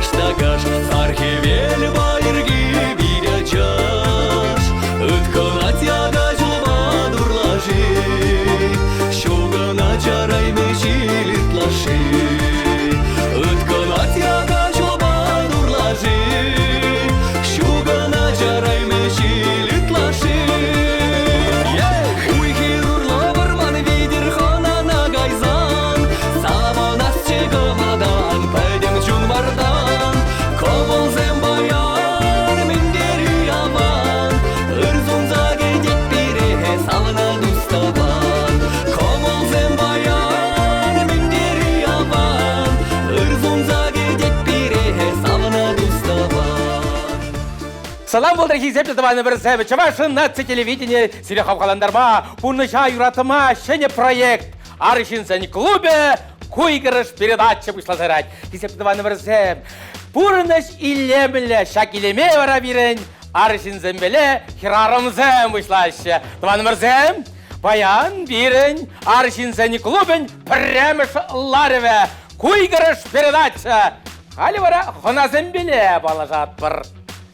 Каш та каш, сар хӗвел пайӑрки пит ачаш. Ыткӑнать яка ҫулпа турлаши, Ҫу кӑна чарайми ҫил ытлашши. Ыткӑнать яка ҫулпа турлаши, Ҫу кӑна чарайми ҫил ытлашши. Уй-хир урлӑ вӑрман витӗр хӑнана кайсан, Савӑнасчӗ кӑмӑлтан, пӗтӗм чун вартан. Кӑмӑлсем паян мӗн тери аван, Ыр сунса кӗтет пире савнӑ тус-тӑван. Кӑмӑлсем паян мӗн тери аван, Ыр сунса кӗтет пире савнӑ тус-тӑван. Салам пултӑр хисеплӗ тӑванӑмӑрсем! Чӑвашӑн наци телевидени сире хавхалантарма, пурнӑҫа юратма ҫӗнӗ проект Арҫынсен клубӗ Куйкӑрӑш передача пуҫласа ярать. Хисеплӗ тӑванӑмӑрсем, пурнӑҫ илемлӗ, ҫак илеме вара пирӗн арҫынсемпеле хӗрарӑмсем пуҫлаҫҫӗ. Тӑванӑмӑрсем, паян пирӗн арҫынсен клубӗн пӗрремӗш ларӑвӗ Куйкӑрӑш передача. Халӗ вара хӑнасемпеле паллашатпӑр.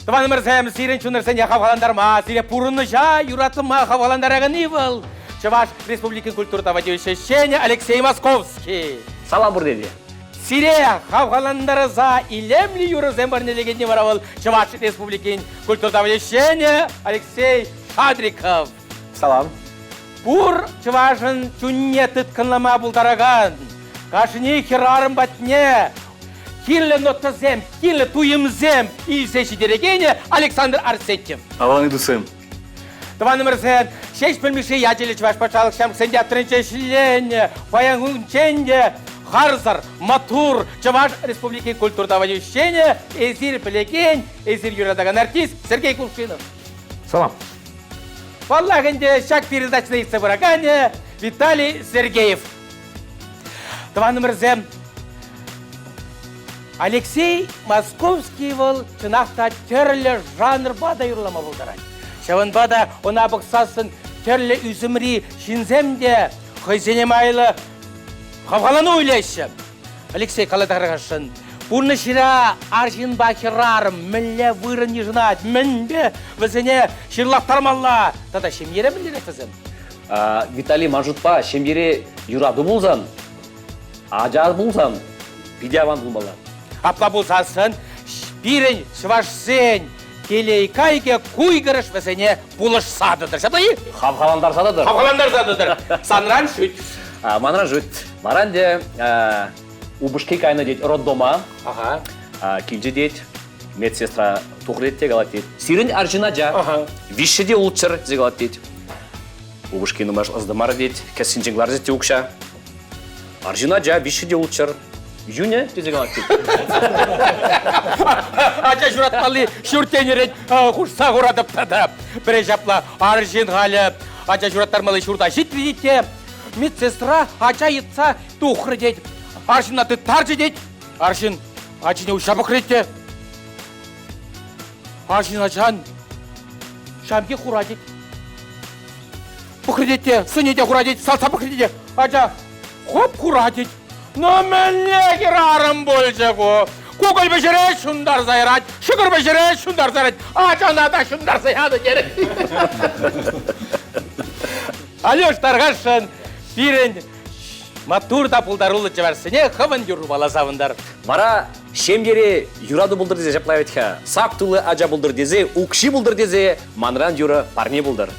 Тӑванӑмӑрсем, сирӗн чунӑрсене хавхалантарма, сире пурнӑҫа юратма хавхалантараканни вӑл Чӑваш Республикин культура тава тивӗҫлӗ ӗҫченӗ Алексей Московский. Салам пурне те. Сире хавхалантарса илемлӗ юрӑсем парнелекенни вара вӑл Чӑваш Республикин культура тава ӗҫченӗ Алексей Шадриков. Салам. Пур чӑвашӑн чунне тыткӑнлама пултаракан кашни хӗрарӑм патне кирлӗ нотӑсем, кирлӗ туйӑмсем илсе ҫитерекенӗ Александр Арсентьев. Аван ыйтусем. Тӑванӑмӑрсем, Ҫеҫпӗл Мишши ячӗллӗ Чӑваш патшалӑх ҫамрӑксен театрӗнче ӗҫленӗ, паян кунччен те харсӑр, маттур Чӑваш Республикин культура тавачӗ эсир пӗлекен, эсир юратакан артист Сергей Кувшинов. Салам. Паллах ӗнтӗ, ҫак передачӑна ертсе пыраканӗ Виталий Сергеев. Тӑванӑмӑрсем, Алексей Московский вӑл чӑнах та тӗрлӗ жанрпа та юрлама пултарать. Ҫавӑнпа та ӑна пӑхсассӑн тӗрлӗ ӳсӗмри ҫынсем те хӑйсене майлӑ хавхалану илеҫҫӗ. Алексей калатарасшӑн, пурнӑҫра арҫынпа хӗрарӑм мӗнле вырӑн йышӑнать, мӗнпе вӗсене ҫырлахтармалла тата ҫемьере мӗнлерех вӗсем? Виталий ман шутпа ҫемьере юрату пулсан, ача пулсан питӗ аван пулмалла. Апла пулсассӑн пирӗн чӑвашсен телей кайӑкӗ куйкӑрӑш вӗсене пулӑшса тӑтӑр. Ҫапла-и? Хавхалантарса тӑтӑр. Хавхалантарса тӑтӑр. Санран шӳт. Манран шӳт. Маран те упӑшки кайнӑ тет роддома. Ага. Килчӗ тет. Медсестра тухрӗ те калать тет. Сирӗн арҫын ача. Ага. Виҫҫӗ те ултҫӑр тесе калать тет. Упӑшки нумай ӑсдымар тет, кӗсйинчен кӑларчӗ те укҫа. Арҫын ача виҫҫӗ те ултҫӑр. Йӳнӗ тесе калать тет. Ача ҫуратмалли ҫурт тенӗрен хушса хуратӑп тата. Пӗре ҫапла арҫын халӗ ача ҫураттармалли ҫурта ҫитрӗ тет те медсестра ача йӑтса тухрӗ тет. Арҫынна тыттарчӗ тет. Арҫын ачине уҫса пӑхрӗ те арҫын ачан ҫамки хура тет. Пӑхрӗ тет те, сӑнӗ те хура тет, салтса пӑхрӗ те, ача хоп-хура тет. Ну мӗнле хӗрарӑм пулчӗ ку? Кукӑль пӗҫерет, ҫунтарса ярать, ҫӑкӑр пӗҫерет, ҫунтарса ярать, ачана та ҫунтарса янӑ терӗ. Алеш тархасшӑн, пирӗн маттур та пултаруллӑ чӑвашсене хӑвӑн юррупала савӑнтар. Вара ҫемьере юрату пултӑр тесе ҫапла вӗт-ха. Сак тулли ача пултӑр тесе, укҫи пултӑр тесе манран юрӑ парне пултӑр.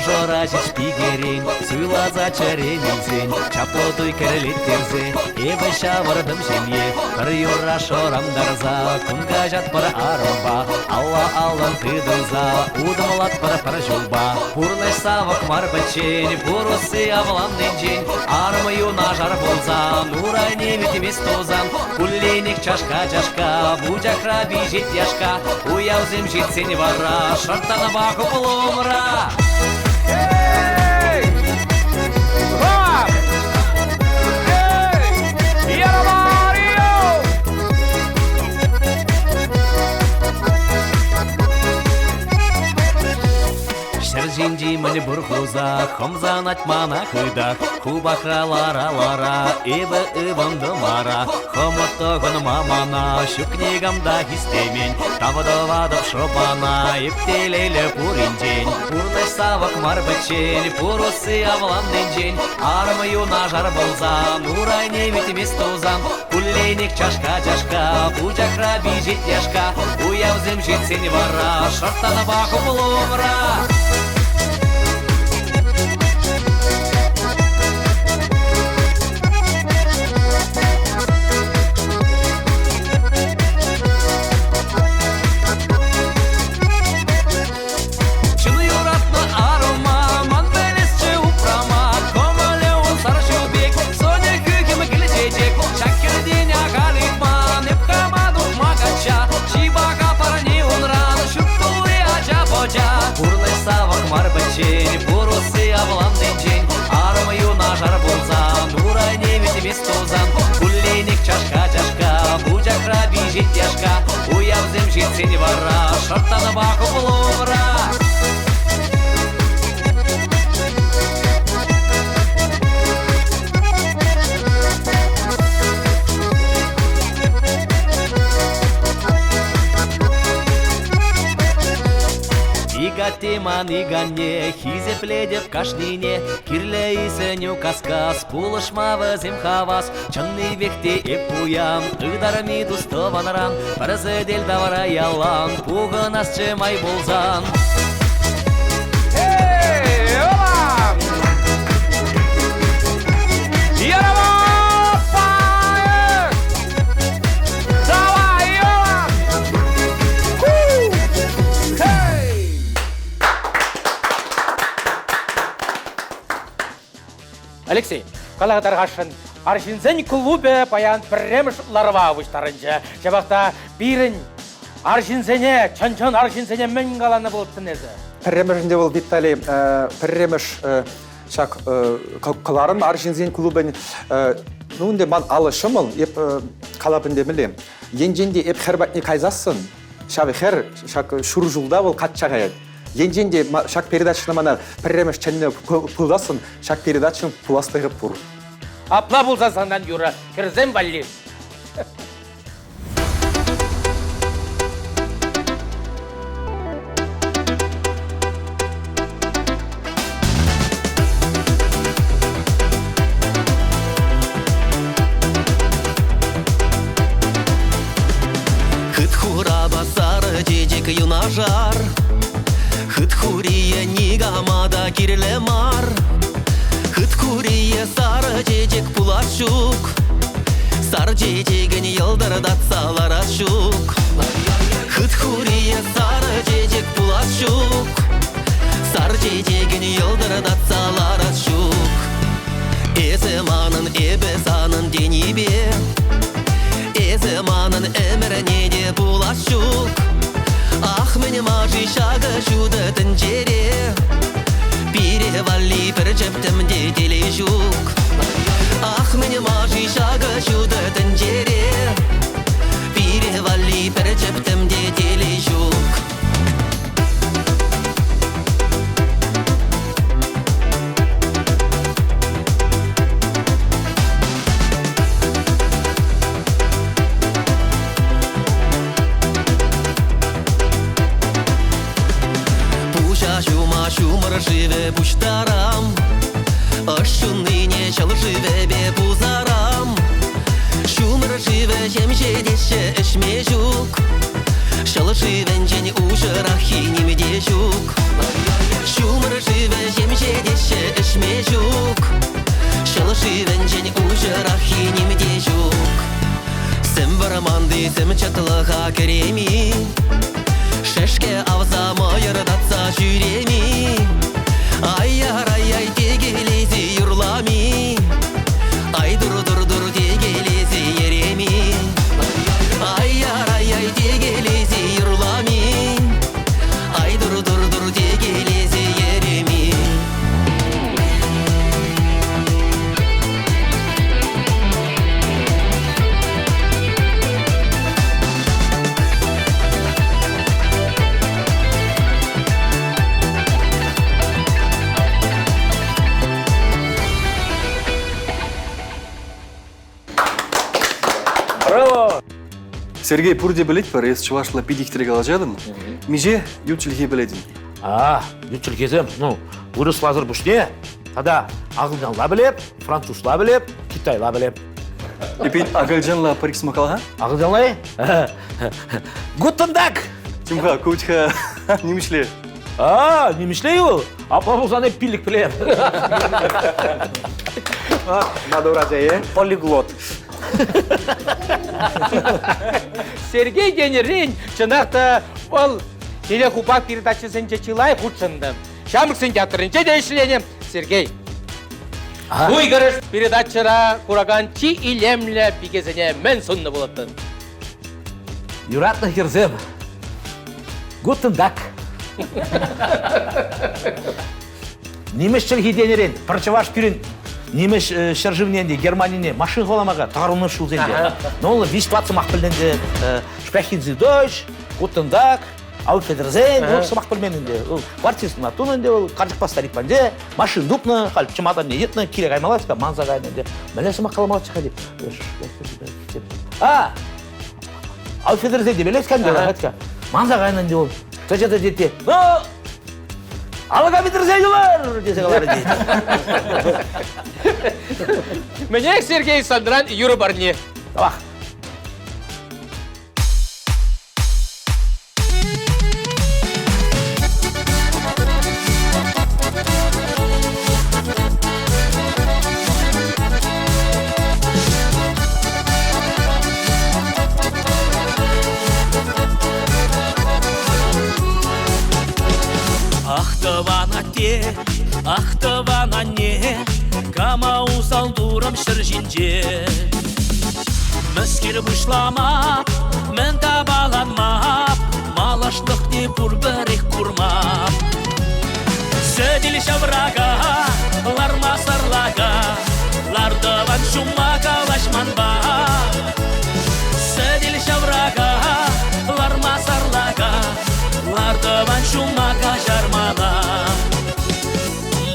Мӑшӑра ҫеҫ пикерен суйласа чӗрен илсен, чаплӑ туй кӗрлеттерсе эпӗ ҫавӑртӑм ҫемье. Пӗр юрра шӑрантарса кун каҫатпӑр арӑмпа, алла-аллӑн тытӑнса утӑмлатпӑр пӗр ҫулпа. Пурнӑҫ савӑк мар пӗччен, пур усси авланнинчен, арӑм юнашар пулсан, урайне витмест тусан, кулленех чашка-чашка, вучахра пиҫет яшка, уявсем ҫитсен вара шӑрттанпа хуплумра. Эй! Хоп! Эй! Яромарио! Ҫӗр ҫинчи мӗн пур хуса хӑмсанать мана хытах. Хупахра лара-лара эпӗ ывӑнтӑм ара. Хӑмӑт тӑхӑнма мана ҫук никам та хистемен. Тав тӑватӑп шӑпана эп телейлӗ пуринчен. Пурнӑҫ савӑк мар пӗччен, пур усси авланнинчен. Арӑм юнашар пулсан, урайне витмест тусан. Кулленех чашка-чашка, пучахра пиҫет яшка. Уявсем ҫитсен вара шӑрттанпа хуплумра. Чун юратнӑ арӑма ман пӗлесчӗ упрама. Кӑмӑлӗ ун сар ҫу пек, сӑнӗ хӳхӗм кӗл чечек. Ҫак хӗртен ахаль ыйтман, эп хама тухма качча. Чи паха парне унран ҫут тулли ача-пӑча. Пурнӑҫ савӑк мар пӗччен, пур усси авланнинчен. Арӑм юнашар пулсан, урайне витмест тусан. Кулленех чашка-чашка, пучахра пиҫет яшка. Уявсем ҫитсен вара шӑрттанпа хуплумра. Ик атте ман ик анне, хисеплетӗп кашнине. Кирлӗ-и сӗнӳ кас-кас, пулӑшма вӗсем хавас. Чӑннипех те эп пуян, ытарми тус-тӑванран. Пӗр сӗтел тавра ялан пухӑнасчӗ май пулсан. Эй, опа! Яромафа! Давай, опа! Ку! Хей! Алексей, кала тархасшӑн, арҫынсен клубӗ паян пӗрремӗш ларӑва пуҫтарӑнчӗ. Ҫапах та пирӗн арҫынсене, чӑн-чӑн арҫынсене мӗн каланӑ пулӑттӑн эсӗ? Пӗрремӗшӗнче вӑл Виталий пӗрремӗш ҫак кӑларӑм арҫынсен клубӗн ну ӗнтӗ ман алӑ ҫӑмӑл, эп калап ӗнтӗ мӗнле. Енчен те эп хӗр патне кайсассӑн, ҫав хӗр ҫак ҫур ҫулта вӑл качча каять. Енчен те ҫак передачӑна мана пӗрремӗш чӗннӗ пулсассӑн, ҫак передачӑн пуласлӑхӗ пур. Апла пулсан санран юрӑ хӗрсем валли. Хыт хурапа сарӑ чечек юнашар, Хыт хурие никама та кирлӗ мар. Хыт хурие сарӑ чечек пулас ҫук, Сар чечекӗн йӑлтӑртатса ларас ҫук. Хыт хурие сарӑ чечек пулас ҫук, Сар чечекӗн йӑлтӑртатса ларас ҫук. Эсӗ манӑн, эпӗ санӑн тенипе, Эсӗ манӑн ӗмӗрне те пулас ҫук. Ах, мӗн ма-ши ҫакӑ ҫутӑ тӗнчере? Пире валли пӗр чӗптӗм те телей ҫук. Ах, мӗн ма-ши ҫакӑ ҫутӑ тӗнчере? Пире валли пӗр чӗптӗм те телей ҫук. Пуҫа ҫума ҫумӑр шывӗ пуҫтарам, Ӑш ҫуннине ҫӑл шывӗпе пусарам. Ҫумӑр шывӗ ҫемҫетеҫҫӗ ӗҫме ҫук, Ҫӑл шывӗнчен уҫӑраххи нимте ҫук. Ҫумӑр шывӗ ҫемҫетеҫҫӗ, ӗҫме ҫук. Ҫӑл шывӗнчен уҫӑраххи ним те ҫук. Сӗм вӑрманти сӗм чӑтлӑха кӗреми, Шӗшкӗ авса мӑйӑр татса ҫӳреми, Ай-яр-ай-яй текелесе юрлами, Ай тур-тур-тур текелесе йӗреми, Ай-яр-ай-яй текелесе юрлами, Ай тур-тур-тур текелесе йӗреми. Браво! Сергей, пурте пӗлетпӗр, эс чӑвашла питех калаҫатӑн. Миҫе ют чӗлхе пӗлетӗн? А, ют чӗлхесем, ну, вырӑсласӑр пуҫне тата акӑлчанла пӗлеп, французла пӗлеп, китайла пӗлеп. Эпин акӑлчанла пӗр-ик сӑмах кала-ха? Акӑлчанла-и? Guten Tag! Тимха, ку-ха нимӗҫле. А, нимӗҫле-и вӑл? Апла пулсан эп пиллӗк пӗлеп. Надо э? Полиглот. Сергей тенӗрен, чӑнах та, вӑл телехупах передачӑсенче чылай хутшӑннӑ. Ҫамрӑксен театрӗнче те ӗҫленӗ Сергей. Уйкӑрӑш передачӑра куракан чи илемлӗ пикесене мӗн суннӑ пулӑттӑн? Юратнӑ хӗрсем, guten Tag. Нимӗҫ чӗлхи тенӗрен пӗр чӑваш пирӗн нимӗҫ ҫӗршывне те Германине машин холамака тӑхӑрвуннӑмӗш ҫулсенче. Ну, виҫ-тӑват сӑмах пӗлнӗ Sprechen Sie Deutsch, Guten Tag, Auf Wiedersehen, вӑл сӑмах пӗлмен ӗнтӗ. Вӑл квартирӑна тунӑ ӗнтӗ, вӑл карчӑкпа старик панче, машин тупнӑ, халь чӑматанне йӑтнӑ, киле каймалла-ҫке, манса кайнӑ ӗнтӗ. Мӗнле сӑмах каламаллаччӗ-ха А, Auf Wiedersehen темелле-ҫке ӗнтӗ, манса кайнӑ ӗнтӗ вӑл. Тӑчӗ-тӑчӗ те, ну, алӑка питӗрсе юлар, тесе каларӗ тет. Мӗнех, Сергей санран юрӑ парне. Тавах. Ах, тӑван атте, ах, тӑван анне, кама усал турӑм ҫӗр ҫинче? Мӗскер пуҫлама, мӗн тапаланма, малашлӑхне пурпӗрех курма. Сӗтел ҫаврака, ларма сарлака, лартӑван ҫумма калаҫманпа. Сӗтел ҫаврака, ларма сарлака, лартӑван ҫумма каҫармана.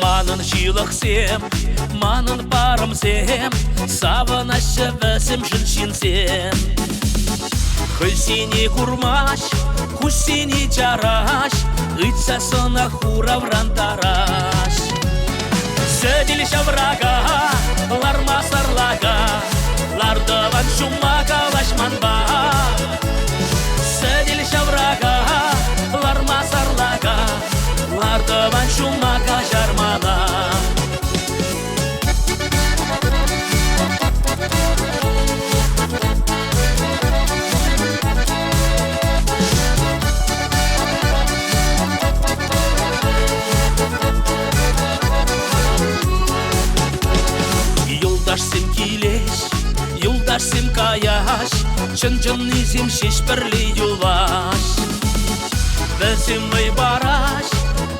Манӑн ҫылӑхсем, манӑн парӑмсем, савӑнаҫҫӗ вӗсемшӗн ҫынсем. Хӑйсене курмасть, куҫсене чараҫ, ыйтса сӑна хуравран тараҫ. Сӗтел ҫаврака, ларма сарлака, лартӑван ҫумма калаҫманпа. Сӗтел ҫаврака, ларма сарлака, лартӑван ҫумма каҫармана. Юлташсем килеҫ, юлташсем каяҫ, чӑн-чӑннисем ҫеҫ пӗрле юлаҫ. Вӗсем вӑй параҫ,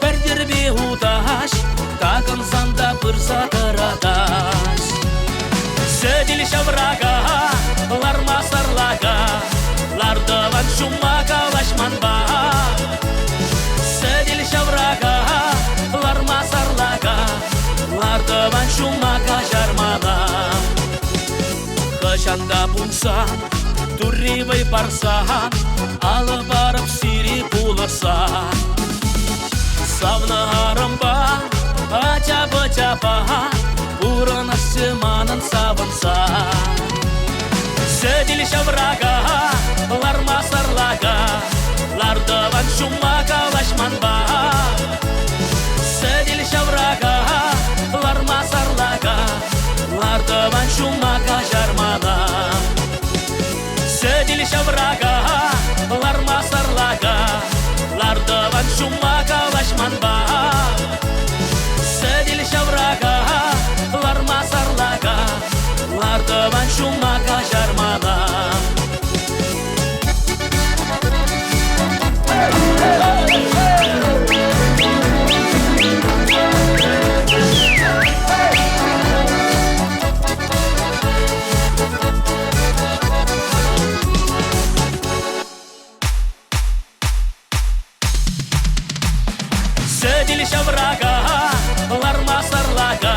пӗр йӗрпе утаҫ, такӑнсан та пырса тӑратаҫ. Сӗтел ҫаврака, ларма сарлака, лартӑван ҫумма калаҫманпа. Сӗтел ҫаврака, ларма сарлака, лартӑван ҫумма каҫармана. Хӑҫан та пулсан, турри вӑй парсан, алӑ парӑп сире пулӑшса. Савнӑ арӑмпа, ача-пӑчапа пурӑнасчӗ манӑн савӑнса. Сӗтел ҫаврака, ларма сарлака, лартӑван ҫумма калаҫманпа. ҫаврака, ларма сарлака, лартӑван ҫумма калаҫманпа. Сӗтел ҫаврака, ларма сарлака, лартӑван ҫумма каҫармана. Сӗтел ҫаврака, ларма сарлака,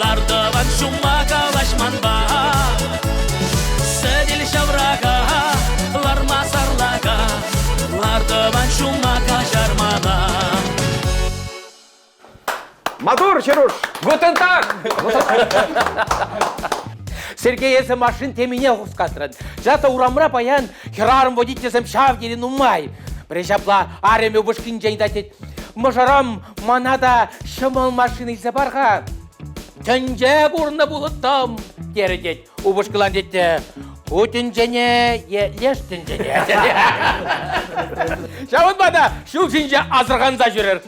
лартӑван ҫумма калаҫманпа. Сӗтел ҫаврака, ларма сарлака, лартӑван ҫумма каҫармана. Матур, Ҫеруш! Guten Tag! Сергей, эсӗ машин темине хускатрӑн. Чӑнах та урамра паян хӗрарӑм водительсем ҫав тери нумай. Пӗре ҫапла арӑмӗ упӑшкинчен ыйтать тет. Мӑшӑрӑм, мана та ҫӑмӑл машина илсе пар-ха. Тӗнче курнӑ пулӑттӑм, терӗ тет. Упӑшкалан тет те, ку тӗнчене е леш тӗнчене. Ҫавӑнпа та ҫул ҫинче асӑрханса ҫӳрӗр.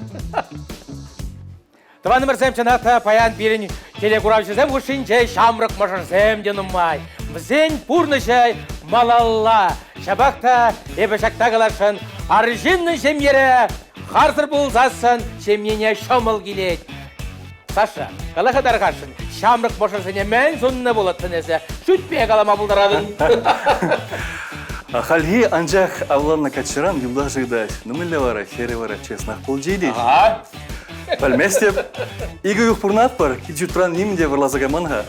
Тӑванӑмӑрсем, чӑнах та паян пирӗн телекуравҫӑсем хушшинче ҫамрӑк мӑшӑрсем те нумай. Вӗсен пурнӑҫӗ малалла. Ҫапах та эпӗ ҫакна каласшӑн, арҫыннӑн ҫемьере харсӑр пулсассӑн ҫемьене ҫӑмӑл килет. Саша, кала-ха тархасшӑн, ҫамрӑк мӑшӑрсене мӗн суннӑ пулӑттӑн эсӗ? Шӳтпе калама пултаратӑн. Хальхи анчах авланнӑ каччӑран юлташ ыйтать. Ну мӗнле вара, хӗрӗ вара честнах пулчӗ тет. Пӗлместӗп. Икӗ уйӑх пурӑнатпӑр, кил-ҫуртран нимӗн те вӑрласа кайман-ха.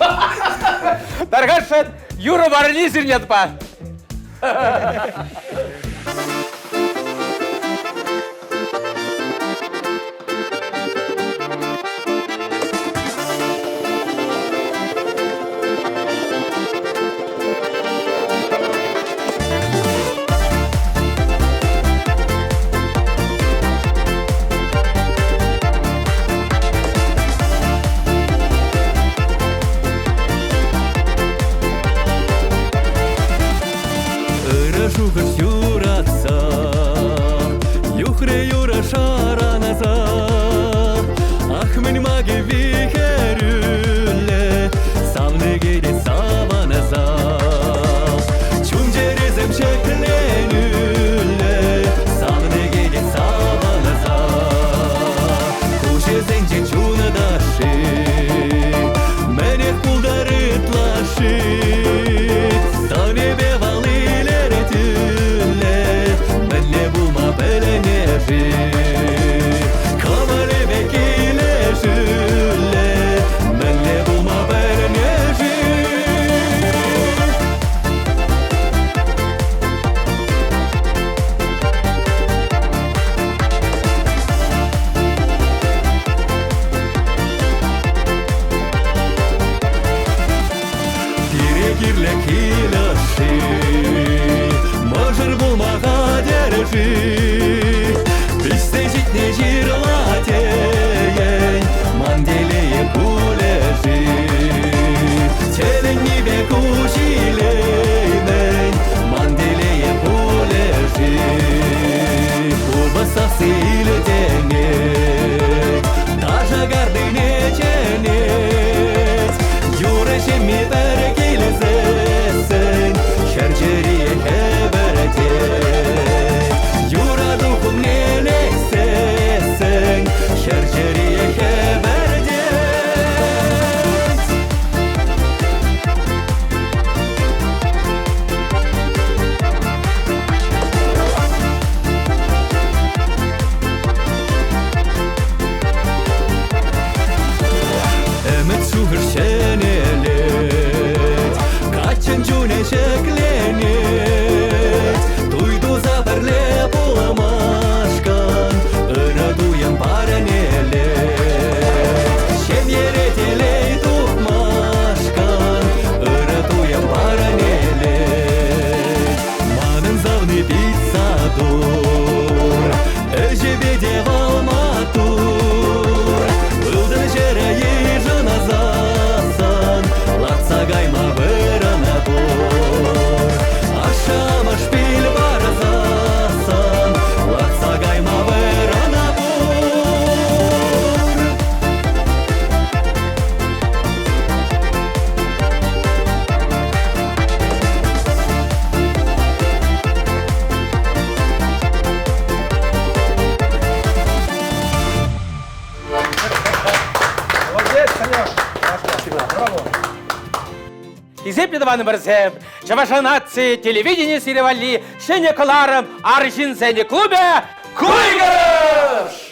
Тархасшӑн, юрӑ варри сирнетпа. Ырӑ шухӑш юратса Юхрӗ юрӑ шаранаса Ах, мӗн макӗ вихӗрӳллӗ Савнӑ килет савӑнса Чун-чӗресем ҫӗкленӳллӗ Савнӑ килет савӑнса Куҫӗсенче чун ташши Мӗнех пултӑр ытлашши Сӑнӗпе вӑл илӗртӳллӗ. тӑванӑмӑрсем, Чӑваш наци телевидени сире валли ҫӗнӗ кӑларӑм Арҫынсен клубӗ Куйгӑш!